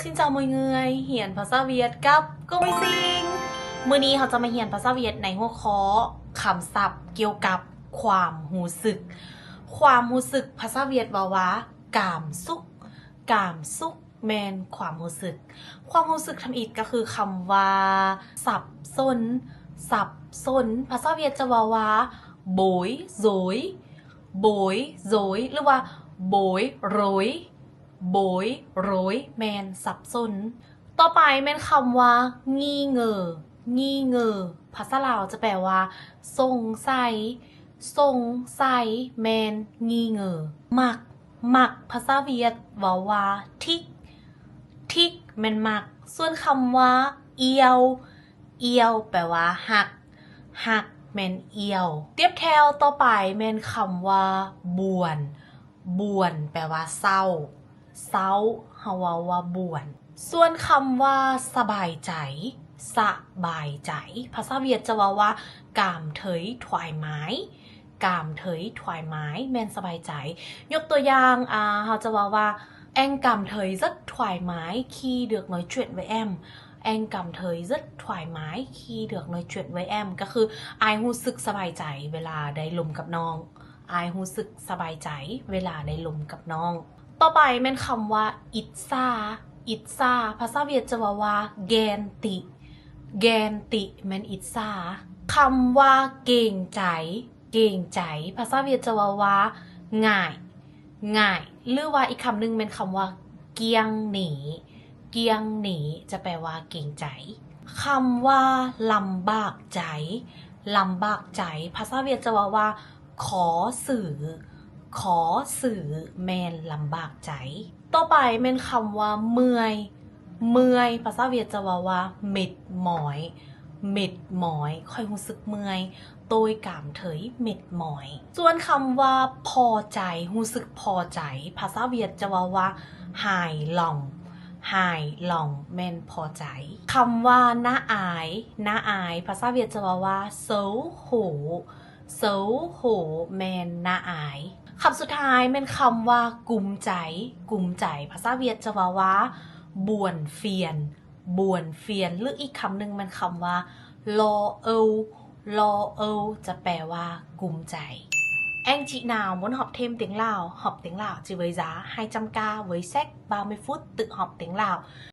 Xin chào mọi người, ຮຽນພາສາຫວຽດກັບກົງໄມຊິງ. ມື້ນີ້ເຮົາຈະມາຮຽນພາສາຫວຽດໃນຫົວຂໍ້ຄຳສັບກ່ຽວກັບຄວາມຮູ້ສຶກ. ຄວາມຮູ້ສຶກພາສາຫວຽດເວົ້າວ່າ cảm xúc. Cảm xúc ແມ່ນຄວາມຮູ້ສຶກ. ຄວາມຮູ້ສຶກທຳອິດກໍຄືຄຳວ່າ ສັບສົນ. ສັບສົນ ພາສາຫວຽດຈະເວົ້າວ່າ bối rối. Bối rối ຫຼືວ່າ bối rối. Bối rối ແມ່ນສັບສົນ. ຕໍ່ໄປແມ່ນຄຳວ່າ nghi ngờ. Nghi ngờ ພາສາລາວຈະແປວ່າ ສົງໄສ. ສົງໄສ ແມ່ນ nghi ngờ. ມັກ. ມັກ ພາສາຫວຽດເວົ້າວ່າ thích. Thích ແມ່ນມັກ. ສ່ວນຄຳວ່າ yêu. Yêu ແປວ່າຮັກ. ຮັກ ແມ່ນ yêu. Tiếp theo ຕໍ່ໄປແມ່ນຄຳວ່າ buồn. Buồn ແປວ່າເສົ້າ. ເສົ້າ ເຮົາເວົ້າວ່າ buồn. ສ່ວນຄຳວ່າ ສະບາຍໃຈ. ສະບາຍໃຈ ພາສາຫວຽດຈະເວົ້າວ່າ cảm thấy thoải mái. Cảm thấy thoải mái ແມ່ນສະບາຍໃຈ. ຍົກຕົວຢ່າງ ອາ ເຮົາຈະເວົ້າວ່າ Anh cảm thấy rất thoải mái khi được nói chuyện với em. Anh cảm thấy rất thoải mái khi được nói chuyện với em. ກໍຄື ອ້າຍຮູ້ສຶກສະບາຍໃຈເວລາໄດ້ລົມກັບນ້ອງ. ອ້າຍຮູ້ສຶກສະບາຍໃຈເວລາໄດ້ລົມກັບນ້ອງ. ຕໍ່ໄປແມ່ນຄຳວ່າ ອິດສາ. ອິດສາ ພາສາຫວຽດຈະເວົ້າວ່າ ghen tị. Ghen tị ແມ່ນອິດສາ. ຄຳວ່າ ເກງໃຈ. ເກງໃຈ ພາສາຫວຽດຈະເວົ້າວ່າ ngại. Ngại ຫຼືວ່າອີກຄຳໜຶ່ງແມ່ນຄຳວ່າ kiêng nể. Kiêng nể ຈະແປວ່າເກງໃຈ. ຄຳວ່າ ລຳບາກໃຈ. ລຳບາກໃຈ ພາສາຫວຽດຈະເວົ້າວ່າ khó xử. Khó xử ແມ່ນລຳບາກໃຈ. ຕໍ່ໄປແມ່ນຄຳວ່າ ເມື່ອຍ. ເມື່ອຍ ພາສາຫວຽດຈະເວົ້າວ່າ mệt mỏi. Mệt mỏi ຂ້ອຍຮູ້ສຶກເມື່ອຍ. Tôi cảm thấy mệt mỏi. ສ່ວນຄຳວ່າ ພໍໃຈ, ຮູ້ສຶກພໍໃຈ, ພາສາຫວຽດຈະເວົ້າວ່າ hài lòng. Hài lòng ແມ່ນພໍໃຈ. ຄຳວ່າ ໜ້າອາຍ. ໜ້າອາຍ ພາສາຫວຽດຈະເວົ້າວ່າ xấu hổ. Xấu hổ ແມ່ນໜ້າອາຍ. ຄຳສຸດທ້າຍແມ່ນຄຳວ່າ ກຸມໃຈ. ກຸມໃຈ ພາສາຫວຽດຈະເວົ້າວ່າ buồn phiền. Buồn phiền ຫຼືອີກຄຳໜຶ່ງແມ່ນຄຳວ່າ lo âu. Lo âu ຈະແປວ່າ ກຸມໃຈ. Anh chị nào muốn học thêm tiếng Lào, học tiếng Lào chỉ với giá hai trăm k với sách ba mươi phút tự học tiếng Lào.